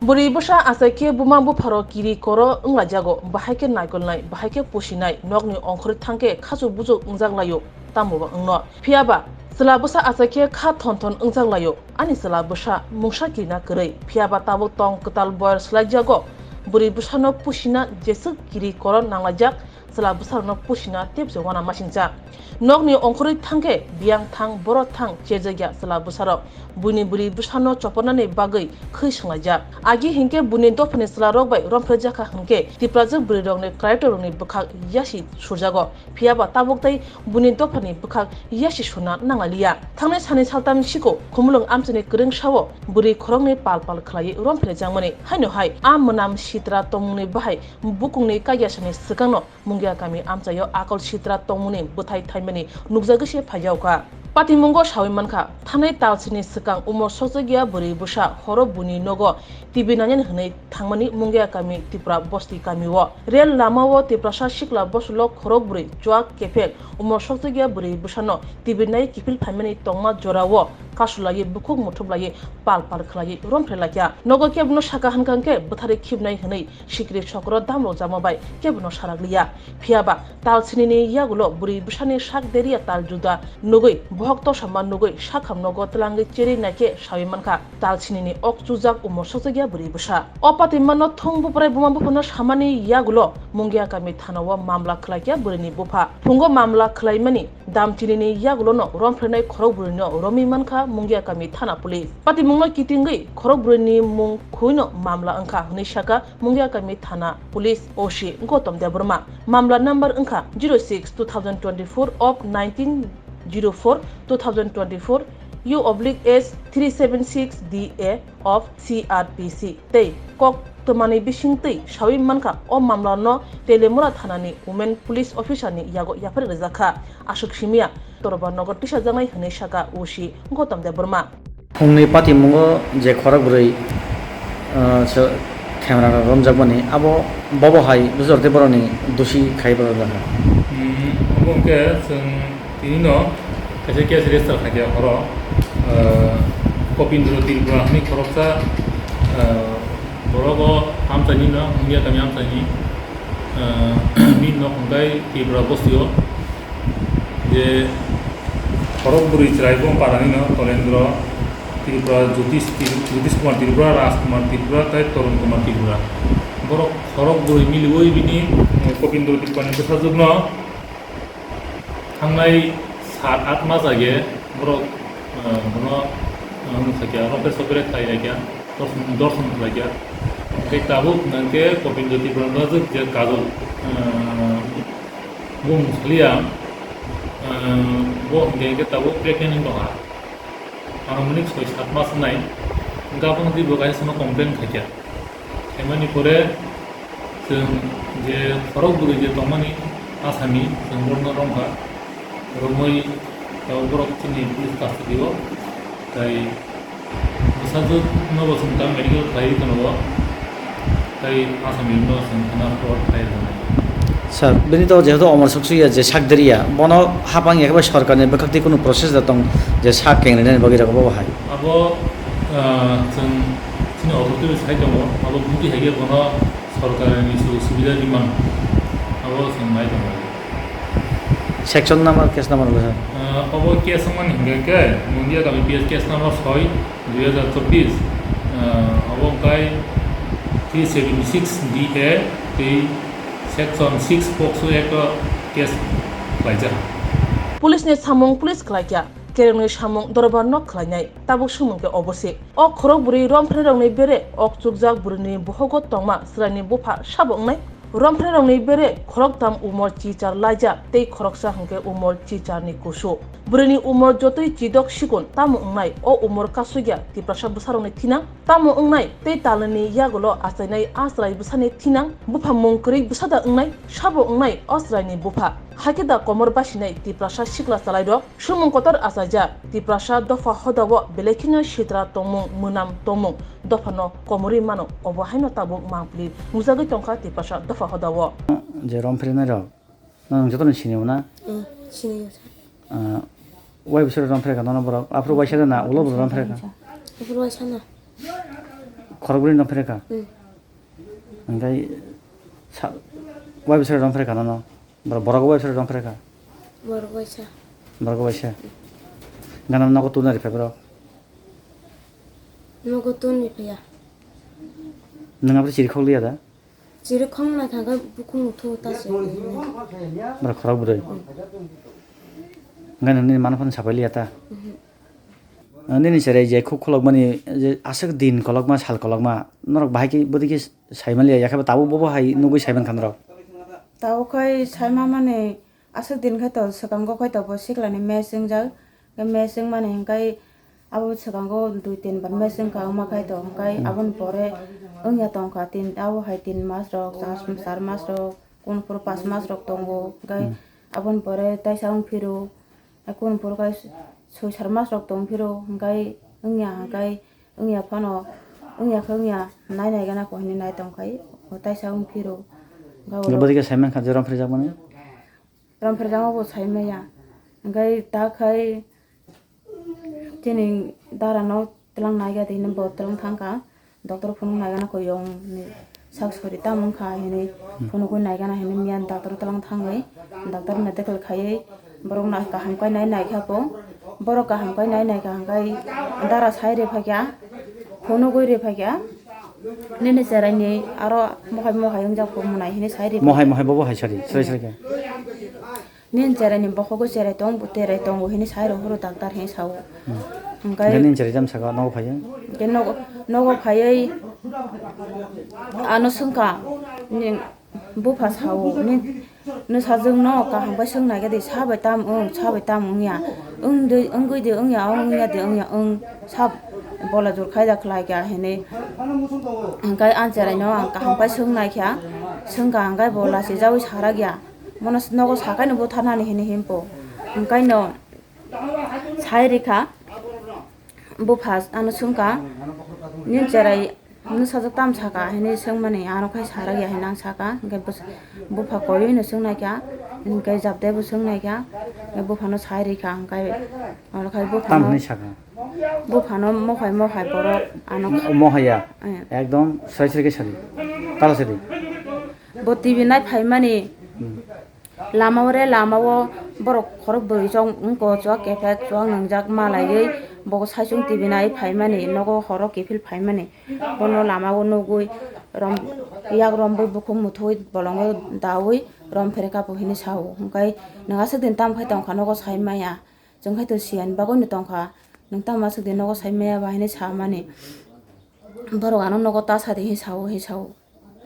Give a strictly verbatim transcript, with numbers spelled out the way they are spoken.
Bwrwi bwsa achai khe buma bupharo kiri koro wnglajago, bahai khe naikolnai, bahai khe pusinai, nokni ongkhorwi thang khe khachuk buchuk wngjak laio, tamo ba wngno. Phiya ba chwla bwsa achai khe kha thon thon wngjak laio, ani chwla bwsa mungsa kirina kwrwi, phiya ba tabuk tong kwtal boyar swlaijago, bwrwi bwsano pusina jeswk kiri koro nanglaijak, chwla bwsarokno pusina tepse wana masingcha. Nokni ongkhorwi thangkhe biyang thang, borok thang cherjakya chwla bwsarok. Buini bwrwi bwsano choponnani bagwi khwi swnglaijak. Agi hinkhe buini dophani chwlarok bai romphrejakha hinkhe Tiprajwk bwrwirokni karaitokrokni bwkhak yasi surjago. Phiya ba tabuk tei buini dophani bwkhak yasi surna nanglaliya. Thangnai sani saltam siko Khumulwng amchaini kwrwng sao bwrwi khoroknwi pal pal khlaiwi romphrejakmani. Haino hai a mwnam sitra tongmungni bahai bukungni kaiyasani swkangno Mungia kami amchaio akol sitra tongmungni bwthai thaimani nukjagwi se phaijaokha. Patimungo sawi mankha, thanai talsini swkang umor sokjakya bwrwi bwsa horo buini nogo T V nainani hwnwi thangmani Mungia kami Tripura bosti kamio. Rel lamao Tiprasa sikla bosolok khorok bwrwi chuak kephel umor sokjakya bwrwi bwsano T V nai kiphil phaimani tongma jorao kasulaiwi bukhuk muthuplaiwi pal pal khlaiwi romphre laikha. Nogo kebono saka hwnkha hwnkhe bwtharwi khibnai hwnwi sikri sokro damrok jama bai kebono sarak liya. Phiya ba tal sinini yagulo bwrwi bwsani sak deriya tal juda nugwi bohok tosama nugwi sakham nogo twlangwi cherwi naikhe sawi mankha tal sinini ok chujak umor sokjakya bwrwi bwsa. O patimanno thung buprai buma buphano samani yagulo Mungia kami thanao mamla khlaikha bwrwini bupha. Phungo mamla khlaimani Damchinini yagulono romphrenai khorok bwrwino romwi mankha Mungia kami thana police. Patimungno kitingwi khorok bwrwini mung khuino mamla wngkha hwnwi sakha Mungia kami thana police O C Gautam Debbarma. Mamla number wngkha zero six two thousand twenty-four of nineteen zero four two thousand twenty-four U oblique S three seven six D A of C R P C tei kok twmani bisingtwi sawi mankha, o mamlano Telemura thanani women police officer ni yago yaphari rwjakha. Aswk simiya toroba nogo tisajaknai hwnwi sakha O C Gautam Debbarma. Phungni patimungo je khorok bwrwi, ah, se khemra romjakmani, abo bobo hai Bujor tei borokni dusi khai borok jakha. Hmm, obo hwnkhe chwng Tinino kaisa case register khaikha horo, ah, Kopindro Tripura hwnwi khoroksa, ah, borok o amchaini no, Mungia kami amchaini, ah, bini nok hwnkhe Tripura bostio je khorok bwrwi chwrai bong parani no Tolendro Tripura, Jyotish Tri-, Jyotish Kumar Tripura, Raj Kumar Tripura tei Torun Kumar Tripura. Borok khorok bwrwi miliwi bini, eh, Kopindro Tripurani bwsajwkno Thangnai sat at mas age borok, eh, bono, eh, wng kha khe, roket soket khai ya khe, dorson, dorson khlai khe. Tei tabuk nang khe Kopindro Tripura no je kajol, eh, bung saliya, eh, bo hingke khe tabuk pregnant wng tong ha. Anumanik soi sat mas wngnai, hingke abono tei bo kaisa no complain khai khe. Khaimani pore chwng je khorok bwrwi je tongmani asami, chwng borokno romkha, romwi tabuk borok chini police custody o, tai bwsajwk no bo chwng ta medical khlaiwi tono bo, tai asami no chwng thana court file rwnai. Sir, bini to jehetu omor soksuya je sakderiya, bono hapang ya khe bai sorkarni bwkhak twi kunu process da tong je sak kengrinani bagwi rok bo hai? Abo, ah, chwng chini authority bai sai tongo, abo buti hai khe bono sorkarni sujuk subida rimang, abo chwng nai tongo. Section number, case number bo sir? Ah, abo case wngmani hingkha khe, Mundia kami P S case number soi, dui hajar chobbish, ah, abo wngkhai three seventy six D A tei section six POCSO Act o case khlaijak. Police ni samung police khlaikha, kerengni samung dorbar no khlainai. Tabuk swngmung khe obo se. O khorok bwrwi romphrenai rokni bere ok chukjak bwrwini bohogo tongma chwraini bupha sabo wngnai? Romphrenai rokni bere khoroktham umor chichar laijak tei khoroksa hwnkhe umor chicharni kusu. Bwrwini umor jotoi chidok sikon tamo wngnai? O umor kasugya Tiprasa bwsarokni thinang tamo wngnai? Tei talnini yagulo achainai a chwrai bwsani thinang? Bupha mung kwrwi bwsada wngnai? Sabo wngnai o chwraini bupha? Hakhe da komor basinai Tiprasa sikla chalairok? Swngmung kotor achaijak, Tiprasa dopha hodao belai kheno sitra tongmung, mwnam tongmung dophano komorwi mano, obo haino tabuk mangpili nukjagwi tongkha Tiprasa dopha hodao. Je romphrenai rok, nwng jotono sinio na? Mm, sinio, sir. Ah, wai bwswk romphre kha nono borok? Aphuru waisa de na, ulo bo romphre kha? Aphuru waisa na. Khorokbrwi no phre kha? Hmm. Hwnkhe sa-, wai bwsai rong phre kha nono? Bor-, borok wai bwsai rong phre kha? Borok waisa. Borok waisa? Gana nogo tuna ripha borok? Nogo tun ripha ya. Nwng aboni chiri khok liya da? Chiri khok na thangkha bukhung uthu ta se. Borok khorok bwrwi? Hmm. Hwnkhe nwng nini mano phano sapai liya ta? Mhm. Nini cherai je khuk kholokmani je aswk din kolokma, sal kolokma, norok bahai khe bwdwi khe sai man liya, yakhe bo tabuk bobo hai nugwi sai man kha norok. Tabuk khai sai ma mani aswk din khai to swkango khai to bo siklani match wngjak, match wngmani hwnkhe abo swkango dui tin bar match wngkha wngma khai to, hwnkhe Hmm. aboni pore wngya tongkha tin, abo hai tin mas rok, char, char mas rok, kunphuru pas mas rok tongo, hwnkhe Hmm. aboni pore taisa wng phiro. Kunu phuru khe soi sar mas rok tong phiro, hwnkhe wngya, hwnkhe wngya phano, wngya khe wngya, nai nai gana kok hinwi nai tong khai, taisa wng phiro. Hwnkhe Hwnkhe oro bwdwi khe sai man kha je rong phirjak mani? Rong phirjak ma bo sai maya, hwnkhe ta khai chini dara no twlang nai kha, tei hwnwi bo twlang thang kha. Doctor phunuk naigana koi yong ni sak sori tamo wngkha hinwi Hmm. phunugwi naigana hinwi miyan doctor twlang thangwi doctor medical khaiwi borok no kaham kai nai naikha bo. Borok kaham kai nai naikha hwnkhe dara sai riphaikha, phunugwi riphaikha nini cherai ni aro mohai mohai wngjak bo mwnai hinwi sai riphaikha. Mohai mohai bobo hai sari srai srai khe. Nini cherai ni bokhogo cherai tong, cherai tongo hinwi sai rw phuru doctor hinwi sao. Hmm. Hwnkhe Hwnkhe nini cherai jam saka nogo phaiya? Hwnkhe nogo, nogo phaiwi ano swngkha, ni bupha sao, ni, nwsajwk no kaham khe swng nai khe di, sa bai tam wng, sa bai tam wngya, wng di, wngwi di wngya, wngya di wngya, wng sa bola jur khaida khlai kha hinwi. Hwnkhe ani cherai no ang kaham khe swng nai kha, swngkha hwnkhe bo lachijaui sa rak ya. Bono nogo sakai no butharnani hinwi himpo. Hwnkhe no sai rikha, bupha ano swngkha, "Nini cherai nwsajwk tam saka?" hinwi swngmani, ano khai sarak ya hinwi ang saka. Hwnkhe bus-, bupha koiwi no swngnaikha, hwnkhe jabde bo swngnaikha, hwnkhe buphano sai rikha, hwnkhe oro khai Tam buphano, hinwi saka? Buphano mohai mohai borok ano Mo-, mohaiya? Eh. Ekdom srai srai khe sadi. Tala sadi. Bo T V nai phaimani. Hmm. Lama o re, lama o borok khorok bwrwi chwng wngko, chuwak kephek, chuwak nwngjak malaiwi bo saichung T V nai phaimani, nogo horo kiphil phaimani. Bono lama o nugwi rom-, yak rombwi bukhuk muthubwi bolongo daui rom phere kha bo hinwi sao. Hwnkhe nwng aswk din tamo khai tongkha nogo sai maya? Chwng khai to siyani bagwino tongkha, nwng tamo aswk din nogo sai maya ba hinwi samani. Borok ano nogo ta sadi hinwi sao, hinwi sao.